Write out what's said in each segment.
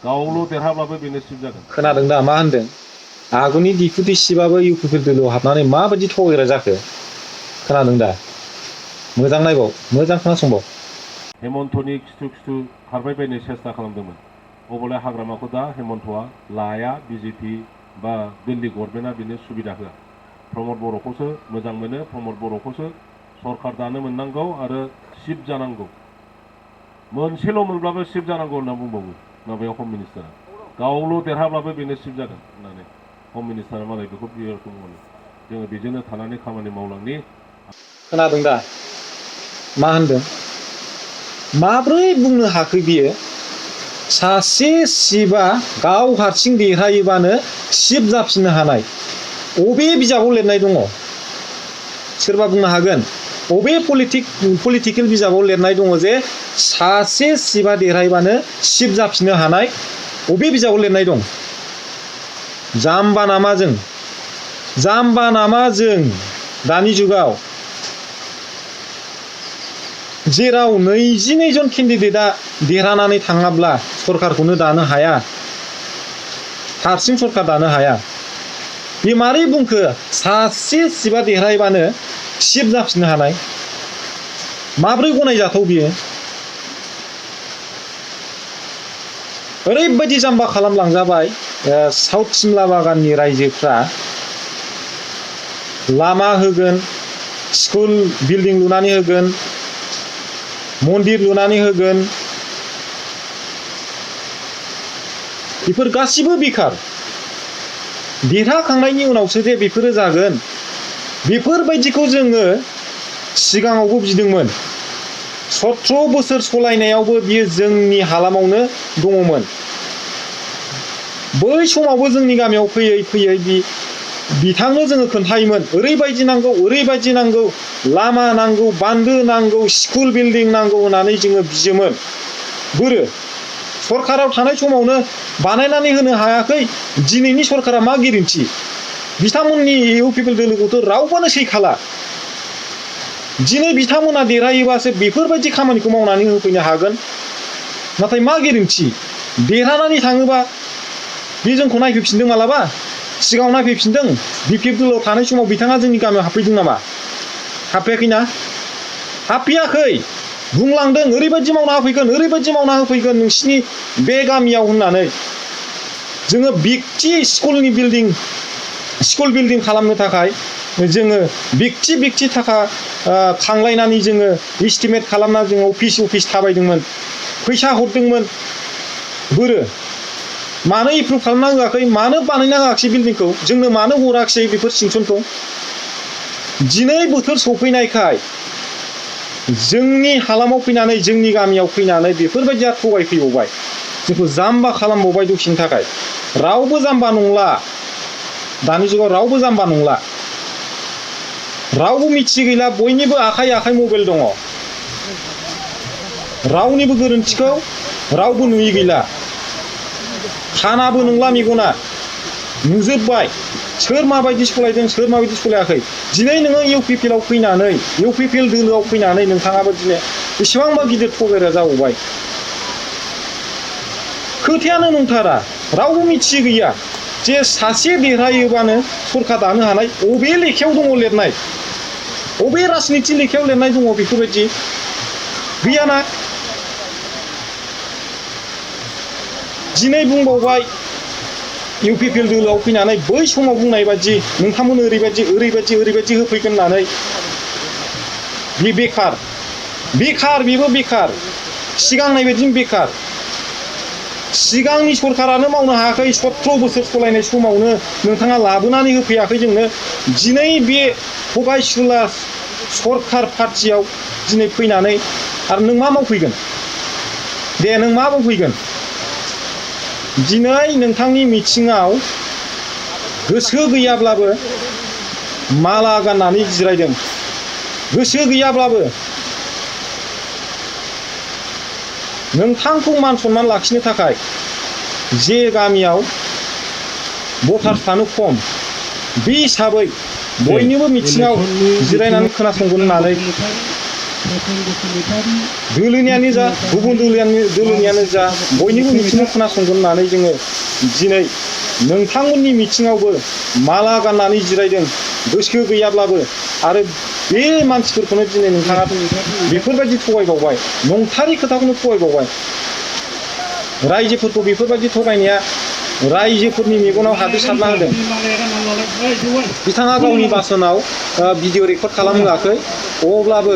गावल' देरहाब्लाबो बेनो सिब जागोन। खोनादों दा मा होनदों? आगुनि डिपुटि चिफआबो इउपिपिएलआव हाबनानै माबायदि थगायग्रा जाखो? खोनादों दा? मोजां नायबाव, मोजां खोनासंबाव। हेमन्तनि खिथु खिथु खारबाय बायनो सेस्था खालामदोंमोन। अबले हाग्रामाखौ दा हेमन्तआ लाया, बिजेपि बा दिल्ली गभर्नमेन्टआ बेनो सुबिदा होआ। प्रमद बर'खौसो मोजां मोनो, प्रमद बर'खौसो सरकार दानो मोननांगौ आरो चिफ जानांगौ। मोनसेल' मोनब्लाबो चिफ जानांगौ होनना बुंबावो माबायाव हम मिनिस्टारा। गावल' देरहाब्लाबो बेनो चिफ जागोन होननानै हम मिनिस्टारा मालाय बेखौ बियोखौ बुङो। जोङो बेजोंनो थानानै खामानि मावलांनि। खोनादों दा? मा होनदों? माब्रै बुंनो हाखो बियो? सासे चिफआ गाव हारसिं देरहायोबानो चिफ जाफिननो हानाय। अबे बिजाबाव लिरनाय दङ? सोरबा बुंनो हागोन? अबे पलिटिकेल बिजाबाव लिरनाय दङ जे सासे चिफआ देरहायोबानो चिफ जाफिननो हानाय? अबे बिजाबाव लिरनाय दं? जाम्बा नामा जों? जाम्बा नामा जों दानि जुगाव? जेराव 22 जन केन्डिडेटआ देरहानानै थाङाब्ला सरकारखौनो दानो हाया, हारसिं सरकार दानो हाया। बे मारै बुंखो सासे चिफआ देरहायोबानो चिफ जाफिननो हानाय? माब्रै गनायजाथाव बियो? ओरैबायदि जाम्बा खालामलांजाबाय साउथ सिमला बागाननि रायजोफ्रा। लामा होगोन, स्कुल बिल्डिं लुनानै होगोन, मन्दिर लुनानै होगोन, बेफोर गासिबो बेखार। देरहाखांनायनि उनावसो जे बेफोरो जागोन, बेफोरबायदिखौ जोङो सिगाङावबो बिदोंमोन। 17 बोसोर सलायनायावबो बियो जोंनि हालामावनो दङमोन। बै समावबो जोंनि गामियाव फैयै फैयै बिथांनो जोङो खोन्थायोमोन ओरैबायदि नांगौ, ओरैबायदि नांगौ, लामा नांगौ, बान्दो नांगौ, स्कुल बिल्डिं नांगौ होननानै जोङो बियोमोन। बोरो सरकाराव थानाय समावनो बानायनानै होनो हायाखै। दिनैनि सरकारा मा गेरेन्टि? बिथांमोननि इउपिपिएल दोलोखौथ' रावबोनो सैखाला। दिनै बिथांमोना देरहायोबासो बेफोरबायदि खामानिखौ मावनानै होफैनो हागोन। नाथाय मा गेरेन्टि? देरहानानै थाङोबा बे जोंखौ नायफैफिनदों मालाबा? सिगाङाव नायफैफिनदों? बिपिएफ दोलोआव थानाय समाव बिथाङा जोंनि गामियाव हाबफैदों नामा? हाबफैयाखैना? हाबफैयाखै। बुंलांदों ओरैबायदि मावना होफैगोन, ओरैबायदि मावना होफैगोन नोंसिनि बे गामियाव होननानै। जोङो बिगथि स्कुल बिल्डिं खालामनो थाखाय जोङो बिगथि थाखा खांलायनानै जोङो एस्टिमेट खालामना जोङो अफिस थाबायदोंमोन, फैसा हरदोंमोन। बोरो मानो एप्रुभ खालामना होआखै? मानो बानायना होआखिसै बिल्डिंखौ? जोंनो मानो हराखिसै बेफोर सेंसनखौ? दिनै बोथोर सफैनायखाय जोंनि हालामाव फैनानै, जोंनि गामियाव फैनानै बेफोरबायदिया थगायफैबावबाय, जोंखौ जाम्बा खालामबावबाय दसेनि थाखाय। रावबो जाम्बा नंला, दानि जुगाव रावबो जाम्बा नंला। रावबो मिथि गैला, बयनिबो आखाइ आखाइ मबाइल दङ। रावनिबो गोरोन्थिखौ रावबो नुयि गैला। खानाबो नंला मेगना, नुजोब्बाय सोर माबायदि सलायदों, सोर माबायदि सलायाखै। दिनै नोङो इउपिपिएलआव फैनानै, इउपिपिएल दोलोआव फैनानै नोंथाङाबो दिनै बेसेबांबा गिदिर थगायग्रा जाबावबाय। खोथायानो नंथारा, रावबो मिथि गैया जे सासे देरहायोबानो सरकार दानो हानाय। अबे लेखायाव दङ लिरनाय? अबे राजनिति लेखायाव लिरनाय दङ बेफोरबायदि? गैयाना। दिनै बुंबावबाय इउपिपिएल दोलोआव फैनानै बै समाव बुंनाय बायदि नोंथांमोन ओरैबायदि होफैगोन होननानै। बे बेखार, बेबो बेखार, सिगांनाय बायदिनो बेखार। सिगांनि सरकारानो मावनो हायाखै। 17 बोसोर सलायनाय समावनो नोंथाङा लाबोनानै होफैयाखै जोंनो। दिनै बे थगायसुला सरकार पार्टियाव दिनै फैनानै आरो नों मा मावफैगोन? दे नों मा मावफैगोन? दिनै नोंथांनि मिथिङाव गोसो गैयाब्लाबो माला गाननानै जिरायदों। गोसो गैयाब्लाबो नोंथांखौ मान सनमान लाखिनो थाखाय जे गामियाव भटार्सफ्रानो खम, बे हिसाबै बयनिबो मिथिङाव जिरायनानै खोनासंगोन होननानै दोलोनियानो जा गुबुन दोलोनियानो जा बयनिबो मिथिंखौ खोनासंगोन होननानै जोङो दिनै नोंथांमोननि मिथिङावबो माला गाननानै जिरायदों गोसो गैयाब्लाबो आरो बे मानसिफोरखौनो दिनै नोंथाङा बेफोरबायदि थगायबावबाय नंथारै खोथाखौनो थगायबावबाय रायजोफोरखौ बेफोरबायदि थगायनाया रायजोफोरनि मेगनाव हाद्रि सारना होदों बिथाङा गावनि बासनाव भिडिअ रेकर्ड खालामहोआखै अब्लाबो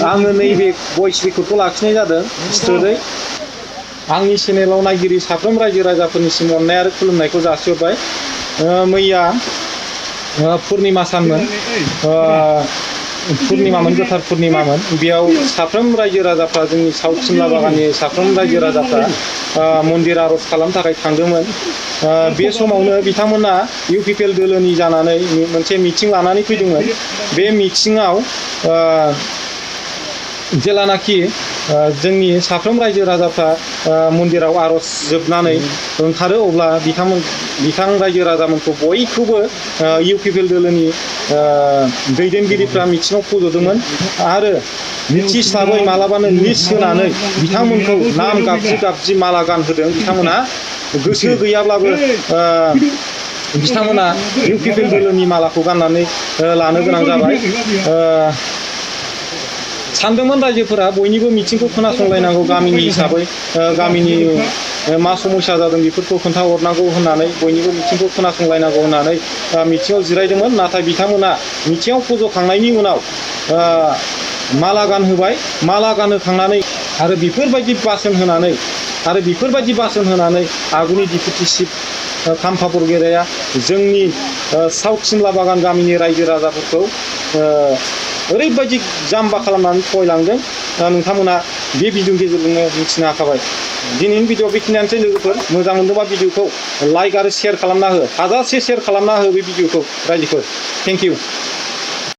आङो नैबे भइस रेकर्डखौ लाखिनाय जादों स्ट्रेटै आंनि चेनेलाव नायगिरि साफ्रोम रायजो राजाफोरनिसिम अननाय आरो खुलुमनायखौ जासिहरबाय मैया पुर्निमा सानमोन पुर्निमामोन गोथार पुर्निमामोन बेयाव साफ्रोम रायजो राजाफ्रा जोंनि साउथ सिमला बागाननि साफ्रोम रायजो राजाफ्रा मन्दिर आर'ज खालामनो थाखाय थांदोंमोन बे समावनो बिथांमोना इउपिपिएल दोलोनि जानानै मोनसे मिटिं लानानै फैदोंमोन बे मिटिङाव जेलानाखि जोंनि साफ्रोम रायजो राजाफ्रा मन्दिराव आर'ज जोबनानै ओंखारो अब्ला बिथां रायजो राजामोनखौ बयखौबो इउपिपिएल दोलोनि दैदेनगिरिफ्रा मिटिङाव फज'दोंमोन आरो मिथिस्लाबै मालाबानो लिस्ट होनानै बिथांमोनखौ नाम गाबज्रि माला गानहोदों बिथांमोना गोसो गैयाब्लाबो बिथांमोना इउपिपिएल दोलोनि मालाखौ गाननानै लानो गोनां जाबाय सानदोंमोन रायजोफोरा बयनिबो मिथिंखौ खोनासंलायनांगौ गामिनि हिसाबै गामिनि मा समस्या जादों बेफोरखौ खोन्थाहरनांगौ होननानै बयनिबो मिथिंखौ खोनासंलायनांगौ होननानै मिथिङाव जिरायदोंमोन नाथाय बिथांमोना मिथिङाव फज'खांनायनि उनाव माला गानहोबाय माला गानहोखांनानै आरो बेफोरबायदि बासोन होनानै आगुनि डिपुटि चिफ खाम्फा बरगेराया जोंनि साउथ सिमला बागान गामिनि रायजो राजाफोरखौ ओरैबायदि जाम्बा खालामनानै थगायलांदों नोंथांमोना बे भिडिअनि गेजेरजोंनो मिथिनो हाखाबाय दिनैनि भिडिअ बेखिनियानोसै लोगोफोर मोजां मोनदोंबा भिडिअखौ लाइक आरो शेयार खालामना हो हाजासे शेयार खालामना हो बे भिडिअखौ रायजोफोर थेंक इउ